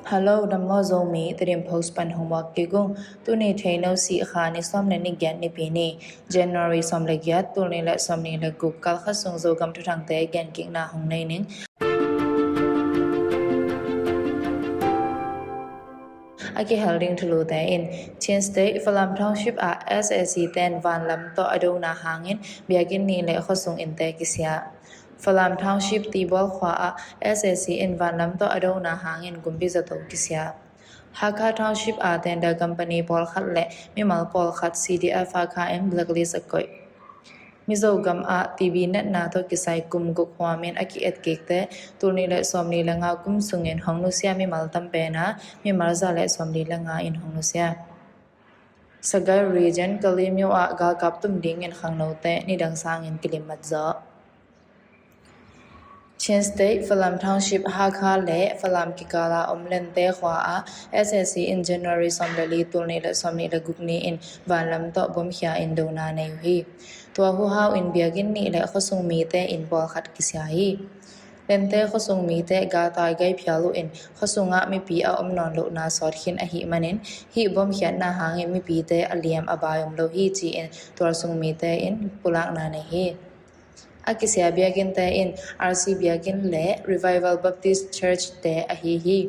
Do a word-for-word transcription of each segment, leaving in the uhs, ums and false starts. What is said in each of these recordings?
Hello, damlo Zomi, Tedim Post pan homework kik ung. Tuni Theino sih kha ni sawm le ni giat Nipi ni, January sawm le giat, tul nih le sawm nih le guk, kal khat sung Zogam thuthangte gen kikna hong nei ning. A kihel ding thulute in, Chin State Falam Township ah S A C ten vanlam tawh a dona hangin biakinn nih le khuasung innte kisia. Falam Township Tibawl khua ah S A C in vanlam tawh a dona hangin kumpi zato kisia. Hakha Township ah tender company pawlkhat le mimal pawlkhat C D F Hakha in blacklist a koih. Mizogam ah T B natna tawh kisai kum guk huamin a ki-et kikte, tul nih le sawm nih le nga kum sungin hong nusia mimal tam pen a, mimal za le sawm nih le nga in hong nusia. Sagaing Region Kalemyo ah galkap tum dingin khangnote nidang sangin kilimmat zaw. Chin State Falam Township Hakha le Falam kikala om Lente khua ah S A C in January sawm le li, tul nih le sawm nih le guk ni in vanlam tawh bomkhia in dona nei uh hi. Tua huhau in biakinn nih le khuasung mite in pawlkhat kisia hi. Lente khuasung mite galtai gai phial uh in khuasungah mipi a om nawn lohna sawt khin ahih manin hih bomkhiatna hangin mipite a liam a bai om lo hi, ci-in tualsung mite in pulakna nei hi. A kisia biakinnte in R C biakinn le Revival Baptist Church te ahi hi.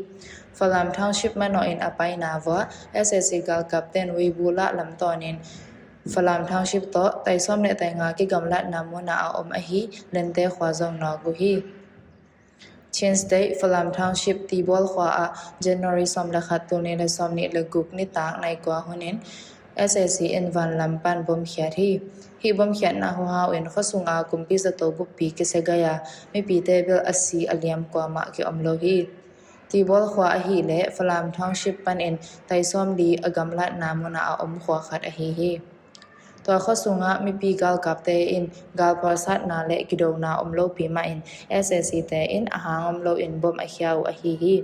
Falam Township manawh in a paina vua S A C galkapten Weibulah lamtawnin Falam Township tawh taisawm le tainga kigamlatna munah a om ahi Lente khua zong nawk uh hi. Chin State Falam Township Tibawl khua ah January sawm le khat, tul nih le sawm nih le guk nitak nai kua hunin S A C in vanlam pan bomkhiat hi. Hih bomkhiatna huhau in khuasunga kumpi zato buppi kisia gai a, mipite bel a si a liam kuamah kiom lo hi. Tibawl khua ahih leh Falam Township panin taisawm li a gamlatna munah a om khua khat ahi hi. Tua khuasungah mipi galkapte in galphualsatna le kidona om lopi mahin S A C te in a hang om loin bom a khia uh ahi hi.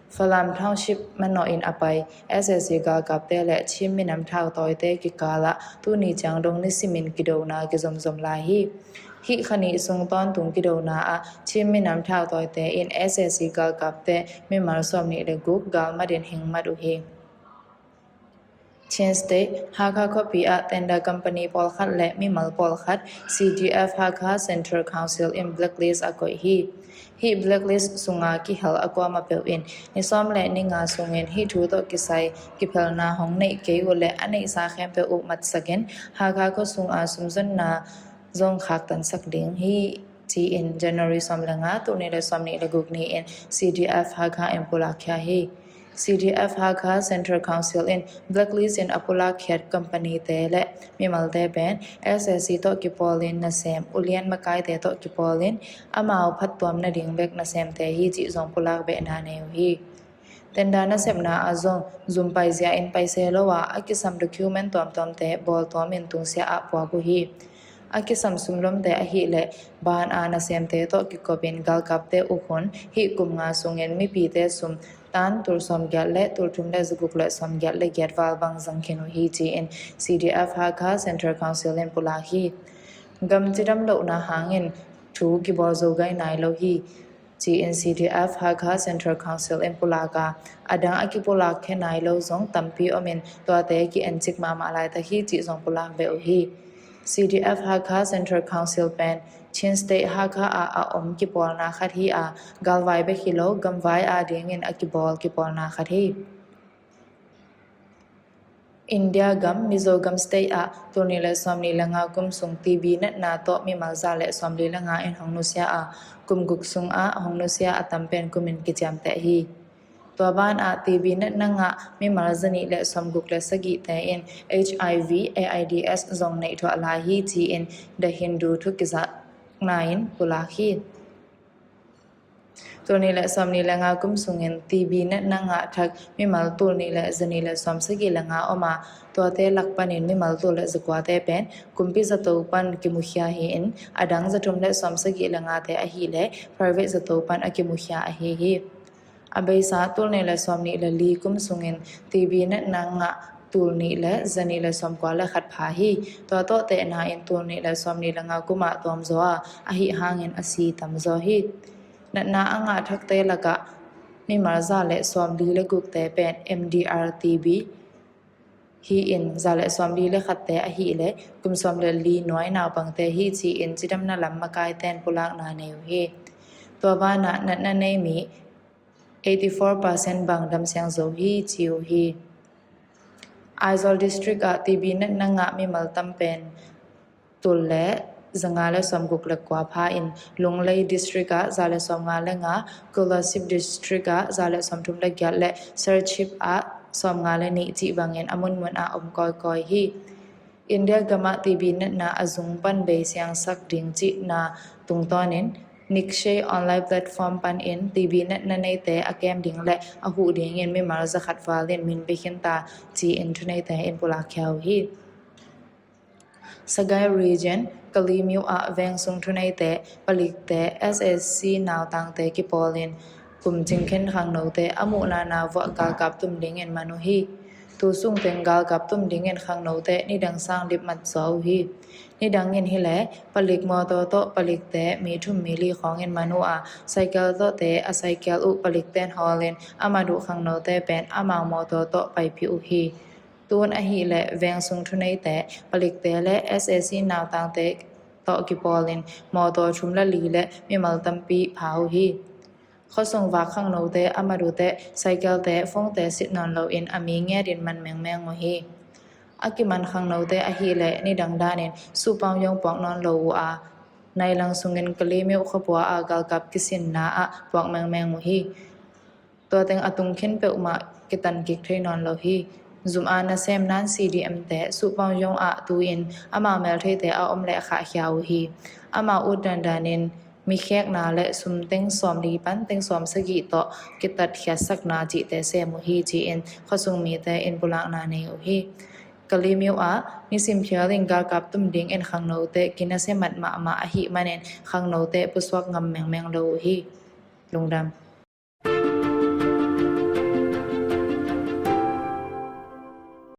Falam Township manawh in a pai S A C galkapte le Chin minam thautawite kikalah tuni ciang dong nisimin kidona kizomzom lai hi. Hih kha nih sung tawntung kidona ah Chin minam thautawite in S A C galkapte mimal sawm nih le guk galmatin hingmat uh hi. Chin State Hakha khuapi ah tender company pawlkhat le mimal pawlkhat C D F Hakha Central Council in blacklist a koih hi. Hih blacklist sunga kihel a kuamah peuh in ni sawm le ni nga sungin hih thu tawh kisai kiphelna hong neih kei uh le a neihsa khempeuh uh matsakin Hakha khuasunga sumzonna zong khaktansak ding hi, ci-in January sawm le nga, tul nih le sawm nih le guk ni-in C D F Hakha in pulakkhia hi. C D F Hakha Central Council in blacklist in a pulakkhiat company te le mimalte pen S A C tawh kipawlin nasem ulian makaite tawh kipawlin amau phattuam nading bek nasemte hi cih zong pulak behna nei uh hi. Tender nasepna ah zong zum paizia in paise lo a, a kisam document tuamtuamte bawltuam in tungsiah ah puak uh hi. A kisam sumlomte ahih leh ban a nasemte tawh kikopin galkapte uk hun hih kum nga sungin mipite sum tan tul sawmgiat le tul thum le zaguk le sawmgiat le giat val bang zang khin uh hi, ci-in C D F Hakha Central Council in pulak hi. Gam cidam lohna hangin thu kibawl zo gai nai lo hi, ci-in C D F Hakha Central Council in pulak a, a dang a kipulak khia nai lo zong tampi omin tuate ki-encik mahmah laitak hi cih zong pulak beh uh hi. C D F Hakha Central Council pen Chin State Hakha ah a om kipawlna khat hi a, galvai bek hi lo gamvai adingin a kibawl kipawlna khat hi. India gam Mizo gam state ah tul nih le sawm nih le nga kum sung T B natna tawh mimal za le sawm li le nga in hong nusia a, kum guk sungah hong nusia a tam pen kumin kiciamteh hi. Tua ban ah T B natna ngah mimal za nih le sawm guk le sagihte in H I V, A I D S zong neih thuah lai hi, ci-in The Hindu thukizakna in pulak hi. Tul nih le sawm nih le nga kum sungin T B natna ngah thak mimal tul nih le za nih le sawm sagih le nga om a, tuate lak panin mimal tul le za kuate pen kumpi zato pan kimukhia hi-in, a dang za thum le sawm sagih le ngate ahih leh private zato pan a kimukhia ahi hi. A beisa tul nih le sawm nih le li kum sungin T B natna ngah tul nih le za nih le sawm kua le khat pha hi. Tua tawh tehna in tul nih le sawm nih le nga kum ah tuam zaw a, ahih hangin a si tam zaw hi. Natna a ngah thakte lakah mimal za le sawmli le gukte pen M D R T B hi-in, za le sawmli le khatte ahih leh kum sawm le li nuai naupangte hi ci-in cidamna lam makaite'n pulakna nei uh hi. Tua banah natna nei mi eighty four percent bang damsiang zo hi ci uh hi. Aizawl District ah T B natna ngah mimal tam pen tul le zanga le sawmguk le kua pha in, Lunglei District ah za le sawmnga le nga, Kolasib District ah za le sawmthum le giat le Serchhip ah sawmnga le nih cih bangin a munmun ah om kawikawi hi. India gamah T B natna a zung pan beisiangsak ding cihna tungtawnin Nikshay online platform panin T B natna neite a kem ding le a huh dingin mimal zakhat valin min pia khin ta ci-in thuneite in pulakkhia uh hi. Sagaing Region, Kalaymyo ah veng sung thuneite, palikte, S A C nautangte kipawlin kum cingkhen khangnote a muhna na vuah galkap tum dingin man uh hi. Tu sung teng galkap tum dingin khangnote nidang sang dip mat zaw uh hi. Nidangin hi leh palik mawtaw tawh palikte mi thum mi li khawngin man uh a, cycle tawhte a cycle uh palikte'n hawlin a mat uh khangnote pen amau mawtaw tawh paipih uh hi. Tun ahih leh veng sung thuneite, palikte le S A C nautangte tawh kipawlin mawtaw thum le li le mimal tampi pha uh hi. Khuasung vak khangnote a mat uh teh cycle-te, phone-te sit nawn loin a mi ngetin man mengmeng uh hi. A kiman khangnote ahih leh nidang danin supaung yong puak nawn lo uh a, nai lang sungin Kalaymyo khuapua ah galkap kisinna ah puak mengmeng uh hi. Tua teng a tung khin peuhmah kitan kik thei nawn lo hi. Zum a nasem nan C D M-te supaung yong ah tu-in amau meltheite a om leh khahkhia uh hi. Amau ut dandanin mi khekna le sum teng sawmli pan teng sawmsagih tawh kitatkhiatsakna cihte sem uh hi ci-in khuasung mite in pulakna nei uh hi. Kalaymyo ah nisim phial in galkap tum dingin khangnote kinasiamat mahmah ahih manin khangnote pusuak ngam mengmeng lo uh hi. Lungdam.